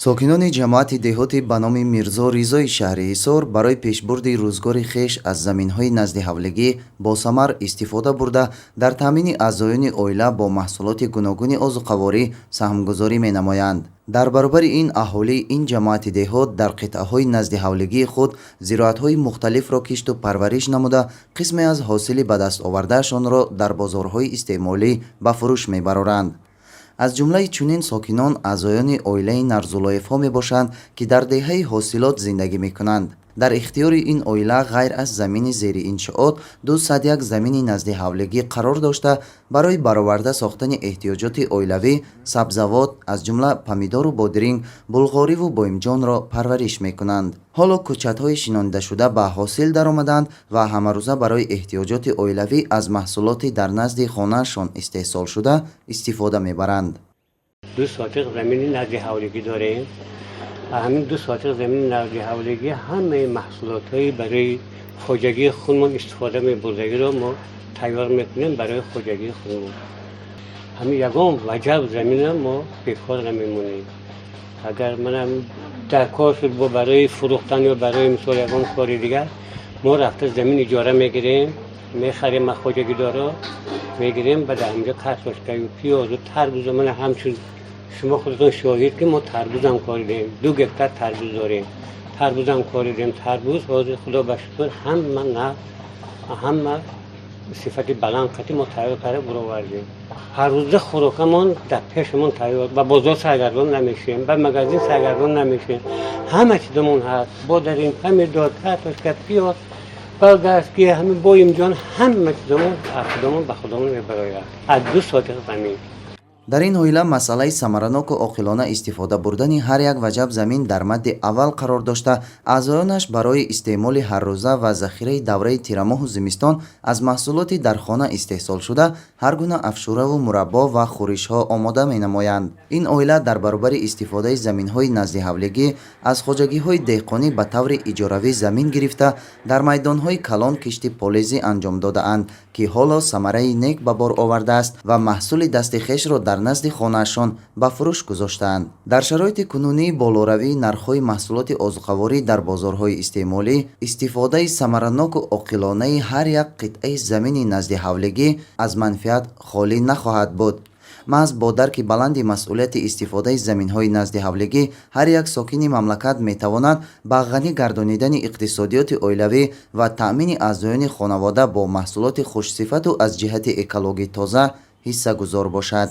Сокинони ҷамоати деҳоти ба номи Мирзо Ризои шаҳри Ҳисор барои пешбурди рӯзгори хеш аз заминҳои назди ҳавлигӣ босамар истифода бурда, дар таъмини аъзоёни оила бо маҳсулоти гуногуни озуқаворӣ саҳмгузорӣ менамоянд. Дар баробари ин, аҳолии ин ҷамоати деҳот дар қитъаҳои назди ҳавлигии худ зироатҳои мухталифро кишту парвариш намуда, қисме аз ҳосили ба даст овардаашонро дар бозорҳои истеъмолӣ ба фурӯш мебароранд. Аз ҷумлаи чунин сокинон аъзоёни оилаи Нарзуллоевҳо мебошанд, ки дар деҳаи Ҳосилот зиндагӣ мекунанд. Дар ихтиёри ин оила ғайр аз замини зери иншоот 201 замини назди ҳавлигӣ қарор дошта, барои бароварда сохтани эҳтиёҷоти оилавӣ сабзавот, аз ҷумла помидору бодиринг, булғориву боимҷонро парвариш мекунанд. Ҳоло кӯчатҳои шинонидашуда ба ҳосил даромаданд ва ҳамарӯза барои эҳтиёҷоти оилавӣ аз маҳсулоти дар назди хонаашон истеҳсолшуда истифода мебаранд. 2 сотиқ замини назди ҳавлигӣ дорем. Ҳамин 2 сотиқ замини назди ҳавлигӣ ҳамаи маҳсулотҳои барои хоҷагии худмон истифода мебурдагиро мо тайёр мекунем. Барои хоҷагии худмон ҳамин ягон ваҷаб замина мо бекор намемонем. Агар манам дар кор шуд, бо барои фурӯхтан ё барои мисол ягон кори дигар, мо рафта замин иҷора мегирем, мехарем, аз хоҷагидоро мегирем. Ба дар ҳаминҷо картошкаю пиёзу тарбузу, мана ҳамчун шумо худатон шоҳид, ки мо тарбузам коридем, 2 гектар тарбуз дорем, тарбузам коридем. Тарбуз ҳозир, худо ба шукр, ҳама нав, ҳама сифати баланд қати мо тайёр карда буровардем. Ҳаррӯза хӯрокамон дар пешамон тайёр, ба бозор саргардон намешавем, ба магазин саргардон намешавем. Ҳама чизамон ҳаст: бодарин, помидор, картошка, пиёз, болгарский, ҳамин боимҷон, ҳама чизамон аз худамон ба худамон мебарояд аз 2 сотиқ замин. Дар ин оила масъалаи самараноку оқилона истифода бурдани ҳар як ваҷаб замин дар мадди аввал қарор дошта, аъзоёнаш барои истеъмоли ҳаррӯза ва захираи давраи тирамоҳу зимистон аз маҳсулоти дар хона истеҳсолшуда ҳар гуна афшураву мураббо ва хӯришҳо омода менамоянд. Ин оила дар баробари истифодаи заминҳои назди ҳавлигӣ аз хоҷагиҳои деҳқонӣ ба таври иҷоравӣ замин гирифта, дар майдонҳои калон кишти полезӣ анҷом додаанд, ки ҳоло самараи нек ба бор овардааст ва маҳсули дасти хешро дар назди хонаашон ба фурӯш гузоштаанд. Дар шароити кунунии болоравии нархҳои маҳсулоти озуқаворӣ дар бозорҳои истеъмолӣ, истифодаи самараноку оқилонаи ҳар як қитъаи замини назди ҳавлигӣ аз манфиат холӣ нахоҳад буд. Маҳз бо дарки баланди масъулияти истифодаи заминҳои назди ҳавлигӣ ҳар як сокини мамлакат метавонад ба ғанӣ гардонидани иқтисодиёти оилавӣ ва таъмини аъзоёни хонавода бо маҳсулоти хушсифату аз ҷиҳати экологӣ тоза ҳиссагузор бошад.